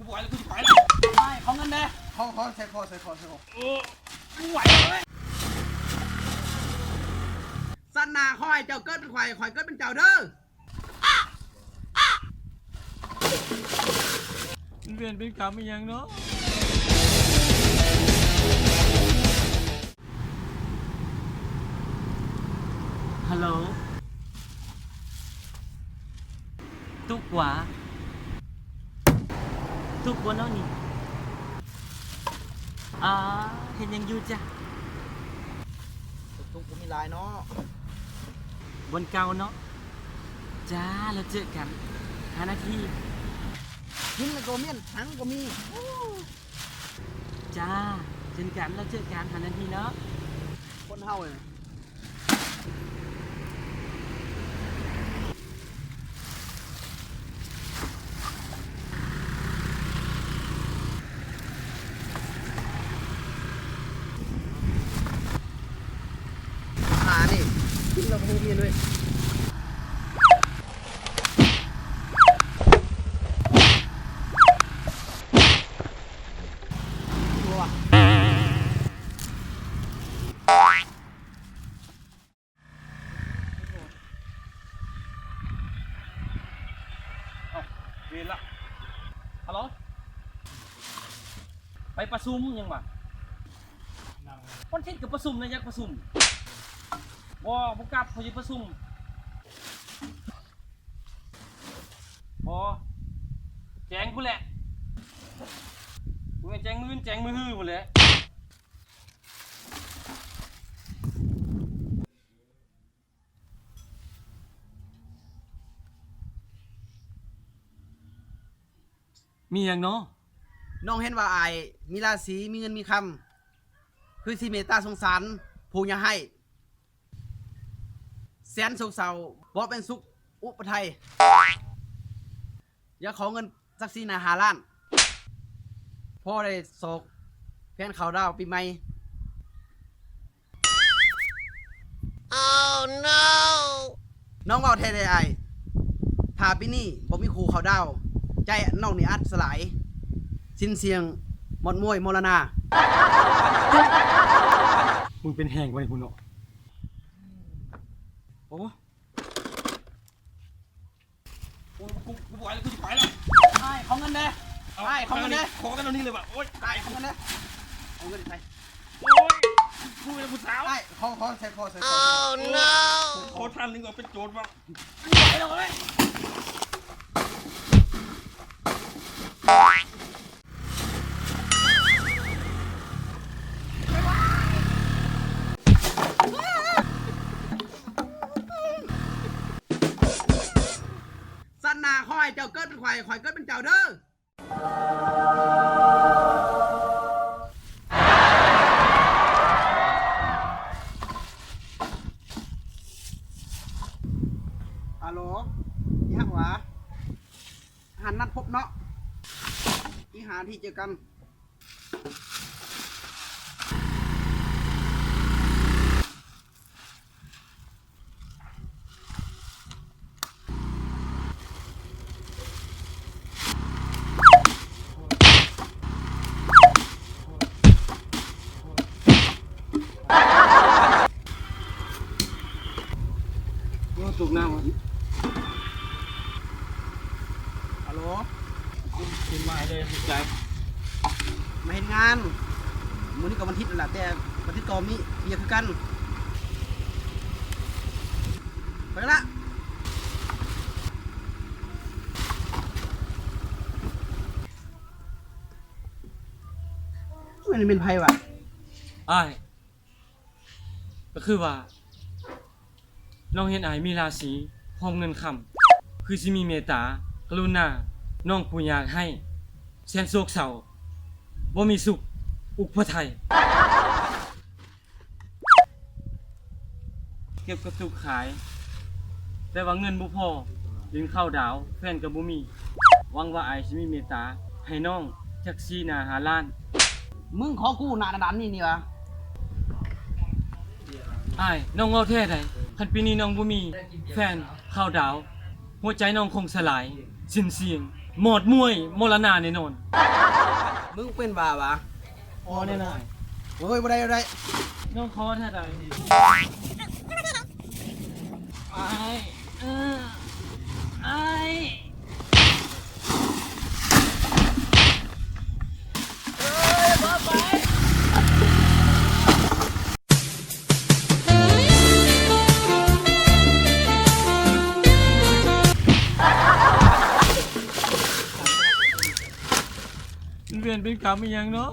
ກູບໍ່ໄຫວແລ້ວ ກູຊິໄປແລ້ວ. ອ້າຍ ຂໍເງິນແດ່. ຂໍ ຂໍ ໃສ່ຂໍ ໃສ່ຂໍ ໃສ່ຂໍ. ໂອ້ ບໍ່ໄຫວແລ້ວເວີຍ. ຊາດໜ້າຂໍໃຫ້ເຈົ້າເກີດເປັນຂ້ອຍ ຂ້ອຍເກີດເປັນເຈົ້າເດີ້. ມັນເວນເປັນກຳອີ່ຫຍັງເນາະ. ຮັລໂຫຼ ຕຸກຫວາ ຕຸກບໍ່ເນາະນີ້? ອາ ເຮັດຫຍັງຢູ່ຈະ? ຕຸກບໍ່ມີຫຼາຍເນາະ. ບ່ອນເກົ່າເນາະ. ຈ້າ ແລ້ວເຈີກັນ ຫ້ານາທີ. ກິນແລ້ວກໍມ້ຽນ ຫຍັງກໍມີ. ໂອ້ ຈ້າ ເຊັ່ນກັນ ແລ້ວເຈີກັນ ຫ້ານາທີເນາະ. ຄົນເຮົານີ້ ຫານີ້ ກິນແລ້ວກໍບໍ່ມີເລີຍ. ເອົ້າ ເວນລະ. ຮັລໂຫຼ ໄປປະຊຸມຫຍັງຫວາ? ວັນອາທິດກໍປະຊຸມນະ ຢາກປະຊຸມ. ບໍ່ ບໍ່ກັບ ຂ້ອຍຊິປະຊຸມ. ບໍ່ ແຈ້ງພຸ້ນແຫຼະ. ບໍ່ແມ່ນແຈ້ງມື້ອື່ນ ແຈ້ງມື້ຮືພຸ້ນແຫຼະ. ມີຫຍັງເນາະ? ນ້ອງເຫັນວ່າອ້າຍມີລາສີ ມີເງິນມີຄຳ ຄືຊິເມດຕາສົງສານຜູ້ຍາກໄຮ້ ແສນໂສກເສົ້າ ບໍ່ເປັນສຸກອຸປະໄທ. ຢາກຂໍເງິນສັກສີ່ໜ້າຫ້າລ້ານ ພໍໄດ້ຊອກແຜນເຂົ້າດາວປີໃໝ່. ນ້ອງເວົ້າແທ້ເດອ້າຍ, ຖ້າປີນີ້ບໍ່ມີຄູ່ເຂົ້າດາວ ໃຈນ້ອງນີ້ອາດສະຫຼາຍ, ສິ້ນສຽງໝົດມວຍມໍລະນາ. ມຶງເປັນແຮງກວ່ານີ້ພຸ້ນເນາະ. ໂອ້ ໂອ້ຍ ກູ ກູບໍ່ໄຫວແລ້ວ ກູຊິໄປແລ້ວ. ອ້າຍ ຂໍເງິນແດ່. ເອົາ ອ້າຍ ຂໍເງິນແດ່. ຂໍກັນດຽວນີ້ເລີຍວ່າ. ໂອ້ຍ ອ້າຍ ຂໍເງິນແດ່. ເອົາເງິນໃສ? ໂອ້ຍ ກູເປັນຜູ້ສາວ. ອ້າຍ ຂໍ ຂໍ ໃສ່ຂໍ ໃສ່ຂໍ. ໂອ້ ໂອ້ ໂອ້ ຂໍທ່ານໜຶ່ງເອົາເປັນໂຈດວ່າ. ໄປແລ້ວເວີຍ. ຊາດໜ້າຂໍໃຫ້ເຈົ້າເກີດເປັນຂ້ອຍ ຂ້ອຍເກີດເປັນເຈົ້າເດີ້. ອາໂຫຼ ອີ່ຫຍັງຫວາ? ຫັ້ນນັດພົບເນາະ ອີກຫ້ານາທີເຈີກັນ. ໂອ້ ຕົກນ້ຳ. ອາໂຫຼ ຂຶ້ນມາເລີຍ ໃຈ ມາເຮັດງານ. ມື້ນີ້ກໍວັນທິດແລ້ວລະ ແຕ່ວັນທິດກໍມີວຽກຄືກັນ. ໄປລະ. ເປັນ ເປັນໃຜວະ? ອ້າຍ ກໍຄືວ່າ ນ້ອງເຫັນອ້າຍມີລາສີ ພ້ອມເງິນຄຳ ຄືຊິມີເມດຕາ ກະລຸນາ ນ້ອງຜູ້ຍາກໄຮ້ ແສນໂສກເສົ້າ ບໍ່ມີສຸກອຸປະໄທ. ເກັບກະຕຸກຂາຍ ແຕ່ວ່າເງິນບໍ່ພໍຫຼິ້ນເຂົ້າດາວ ແຟນກໍບໍ່ມີ. ຫວັງວ່າອ້າຍຊິມີເມດຕາໃຫ້ນ້ອງຈັກສີ່ໜ້າຫ້າລ້ານ. ມຶງຂໍກູ້ໜ້າດ້ານນີ້ນີ້ຫວາ? ອ້າຍ ນ້ອງເວົ້າແທ້ໃດ໋. ຄັນປີນີ້ນ້ອງບໍ່ມີແຟນເຂົ້າດາວ ຫົວໃຈນ້ອງຄົງສະຫຼາຍ ສິ້ນສຽງ. ໝອດມວຍ ມໍລະນະແນ່ນອນ. ມຶງເປັນບ້າຫວາ? ພໍແນ່ນອນ. ໂອ້ຍ ບໍ່ໄດ້ ບໍ່ໄດ້. ນ້ອງຂໍແທ້ໃດ. ອ້າຍ ເອີ ອ້າຍ ເອີຍ ບໍ່ໄປ. ມັນເວນເປັນກຳອີ່ຫຍັງເນາະ?